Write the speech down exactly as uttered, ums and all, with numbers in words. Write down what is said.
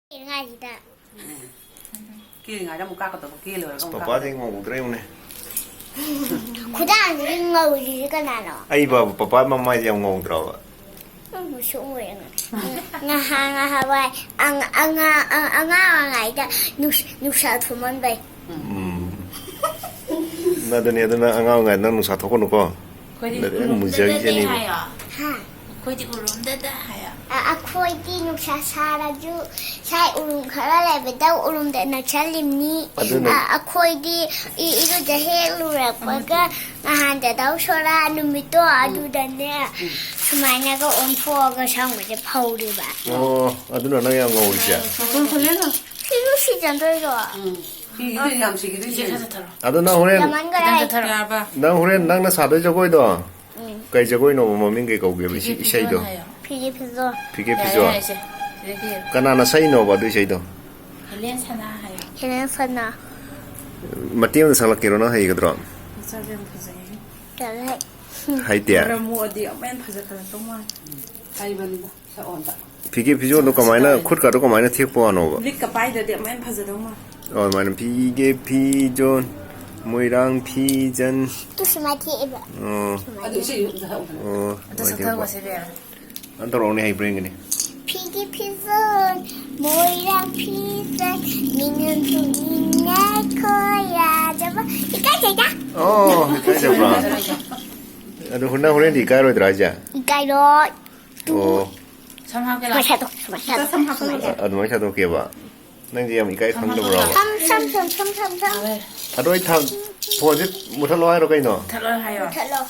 ꯉꯥꯏꯁꯤꯗ꯫ ꯀꯦꯔꯤꯉꯩꯗ ꯑꯃꯨꯛ ꯀꯥꯞꯀꯗꯕ, ꯀꯦ ꯂꯣꯏꯔꯒ ꯑꯃꯨꯛ ꯄꯄꯥꯗꯤ ꯉꯧꯗ꯭ꯔꯦ ꯌꯦꯡꯉꯨꯅꯦ꯫ ꯈꯨꯗꯥꯡꯁꯤꯗꯤ ꯉꯧꯔꯤꯁꯦ ꯀꯅꯥꯅꯣ? ꯑꯩ ꯕꯥꯕꯨ ꯄꯄꯥ ꯃꯃꯥꯏꯗꯤ ꯌꯥꯝ ꯉꯧꯗ꯭ꯔꯕ? ꯎꯝ, ꯃꯨꯁꯨꯛ ꯃꯨꯔꯦ꯫ ꯉꯍꯥꯟ ꯉꯍꯥꯟꯋꯥꯏ ꯑꯉꯥꯡ ꯑꯉꯥꯡ ꯑꯉꯥꯡ ꯑꯣꯏꯔꯤꯉꯩꯗ ꯅꯨꯡꯁꯥ ꯊꯨꯝꯃꯟꯕꯩ꯫ ꯎꯝ꯫ ꯑꯗꯨꯅꯤ, ꯑꯗꯨꯅ ꯑꯉꯥꯡ ꯑꯣꯏꯔꯤꯉꯩꯗ ꯅꯪ ꯅꯨꯡꯁꯥ ꯊꯣꯛꯀꯅꯨꯀꯣ꯫ ꯑꯩꯈꯣꯏꯗꯤ ꯅꯠꯇꯦ, ꯎꯔꯨꯝꯗꯗ ꯃꯨꯖꯈꯤꯖꯅꯤꯕ꯫ ꯍꯥꯏꯌꯣ꯫ ꯍꯥ? ꯑꯩꯈꯣꯏꯗꯤ ꯎꯔꯨꯝꯗꯗ ꯍꯥꯏꯌꯣ꯫ ꯑ- ꯑꯩꯈꯣꯏꯗꯤ ꯅꯨꯡꯁꯥ ꯁꯥꯔꯁꯨ ꯁꯥꯏ ꯎꯔꯨꯝ ꯈꯔ ꯂꯩꯕꯗ ꯎꯔꯨꯝꯗ ꯅꯛꯁꯜꯂꯤꯝꯅꯤ꯫ ꯑꯗꯨꯅ- ꯑ- ꯑꯩꯈꯣꯏꯗꯤ ꯏ- ꯏꯔꯨꯖ ꯍꯦꯛ ꯂꯨꯔꯛꯄꯒ ꯅꯍꯥꯟ ꯗꯗꯥꯎ ꯁꯣꯔꯥ ꯅꯨꯃꯤꯠꯇꯣ ꯑꯗꯨꯗꯅꯦ ꯁꯨꯃꯥꯏꯅꯒ ꯑꯣꯟꯊꯣꯛꯑꯒ ꯁꯝꯒꯁꯦ ꯐꯧꯔꯤꯕ꯫ ꯑꯣ, ꯑꯗꯨꯅ ꯅꯪ ꯌꯥꯝ ꯉꯧꯔꯤꯁꯦ꯫ ꯃꯈꯣꯟ ꯈꯣꯜꯂꯦꯅ꯫ ꯁꯤꯁꯨ ꯁꯤꯖꯟꯗꯣꯏꯔꯣ? ꯐꯤꯒꯤꯗꯤ ꯌꯥꯝ ꯁꯤꯈꯤꯗꯣꯏꯅꯦ꯫ ꯏꯆꯦ ꯈꯔ ꯊꯔꯣ꯫ ꯑꯗꯣ ꯅꯪ ꯍꯣꯔꯦꯟ ꯌꯥꯝꯃꯟꯈꯔꯦ꯫ ꯈꯤꯇꯪ ꯊꯔꯣ꯫ ꯌꯥꯔꯕ? ꯅꯪ ꯍꯣꯔꯦꯟ ꯅꯪꯅ ꯁꯥꯗꯣꯏ ꯖꯒꯣꯏꯗꯣ ꯀꯩ ꯖꯒꯣꯏꯅꯣꯕ, ꯃꯃꯤꯡ ꯀꯩ ꯀꯧꯒꯦꯕ? ꯏꯁꯩ- ꯏꯁꯩꯗꯣ? ꯍꯥꯏꯌꯣ꯫ ꯐꯤꯒꯦ ꯐꯤꯖꯣꯜ꯫ ꯐꯤꯒꯦ ꯌꯥꯔꯦ, ꯐꯤꯖꯣꯜ꯫ ꯌꯥꯔꯦ, ꯏꯆꯦ꯫ ꯁꯤꯗꯒꯤ ꯀꯅꯥꯅ ꯁꯛꯏꯅꯣꯕ ꯑꯗꯨ ꯏꯁꯩꯗꯣ? ꯍꯦꯂꯦꯟ ꯁꯅꯥ ꯍꯥꯏꯌꯣ꯫ ꯍꯦꯂꯦꯟ ꯁꯅꯥ꯫ ꯃꯇꯦꯛ ꯑꯃ ꯁꯛꯂꯛꯀꯦꯔꯣ, ꯅꯪ ꯍꯩꯒꯗ꯭ꯔꯣ? ꯃꯆꯥꯗꯣ ꯌꯥꯝ ꯐꯖꯩꯌꯦ꯫ ꯌꯥꯔꯦ꯫ ꯍꯩꯇꯦ? ꯃꯔꯝ ꯃꯣꯛꯑꯗꯤ ꯑꯃꯨꯛ ꯍꯦꯟꯅ ꯐꯖꯈꯠꯂꯛꯇꯧ ꯃꯥꯜꯂꯦ꯫ ꯍꯩꯕꯅꯤꯗ ꯁꯛꯑꯣꯟꯗ꯫ ꯐꯤꯒꯦ ꯐꯤꯖꯣꯜꯗꯣ ꯀꯃꯥꯏꯅ, ꯈꯨꯠꯀꯗꯣ ꯀꯃꯥꯏꯅ ꯊꯦꯛꯄ ꯋꯥꯅꯣꯕ? ꯂꯤꯛꯀ ꯄꯥꯏꯗ꯭ꯔꯗꯤ ꯑꯃꯨꯛ ꯍꯦꯟꯅ ꯐꯖꯗꯧ ꯃꯥꯜꯂꯦ꯫ ꯑꯣ, ꯑꯗꯨꯃꯥꯏꯅ ꯐꯤꯒꯦ ꯐꯤꯖꯣꯜ, ꯃꯣꯏꯔꯥꯡ ꯐꯤꯖꯟ꯫ ꯇꯨ ꯁꯨꯃꯥꯏ ꯊꯦꯛꯑꯦꯕ꯫ ꯑꯣ, ꯑꯗꯨ ꯏꯁꯩ ꯑꯝꯇ ꯁꯛꯑꯣꯗꯅ꯫ ꯑꯣ, ꯑꯗꯣ ꯑꯗꯨꯃꯥꯏꯅ ꯊꯦꯛꯄ꯫ ꯁꯛꯊꯔꯛꯑꯣꯁꯦ ꯏꯕꯦꯝꯃ꯫ ꯑꯗꯨꯝ ꯇꯧꯔꯛꯑꯣꯅꯦ, ꯍꯩꯕ꯭ꯔꯥ ꯌꯦꯡꯒꯦꯅꯦ꯫ ꯐꯤꯒꯦ ꯐꯤꯖꯣꯜ ꯃꯣꯏꯔꯥꯡ ꯐꯤꯖꯟ ꯃꯤꯅꯨꯡꯁꯤ ꯏꯅꯦ ꯈꯣꯏꯔꯥꯖꯕ ꯏꯀꯥꯏꯖꯩꯗ꯫ ꯑꯣ, ꯏꯀꯥꯏꯖꯕ꯭ꯔꯥ? ꯑꯗꯨ ꯅꯪ ꯍꯣꯔꯦꯟꯗꯤ ꯏꯀꯥꯏꯔꯣꯏꯗ꯭ꯔꯥ ꯍꯥꯏꯁꯦ? ꯏꯀꯥꯏꯔꯣꯏ꯫ ꯑꯣ, ꯁꯝ ꯍꯥꯞꯀꯦ ꯁꯨꯃꯥꯏ ꯂꯥꯎ꯫ ꯁꯥꯗꯣꯛ ꯁꯨꯃꯥꯏ ꯁꯥꯗꯣꯛ ꯁꯨꯃꯥꯏ ꯁꯥꯗꯣꯛ꯫ ꯑ- ꯑꯗꯨꯃꯥꯏꯅ ꯁꯥꯗꯣꯛꯀꯦꯕ꯫ ꯅꯪꯗꯤ ꯌꯥꯝ ꯏꯀꯥꯏ ꯈꯪꯗꯕ꯭ꯔꯣ? ꯁꯝ ꯁꯝ ꯁꯝ ꯁꯝ ꯁꯝ ꯁꯝ꯫ ꯑꯗꯣ ꯑꯩ ꯊꯝ- ꯐꯣꯟꯁꯦ ꯃꯨꯊꯠꯂꯣ ꯍꯥꯏꯔꯣ ꯀꯩꯅꯣ? ꯊꯠꯂꯣ ꯍꯥꯏꯌꯣ꯫ ꯊꯠꯂꯣ꯫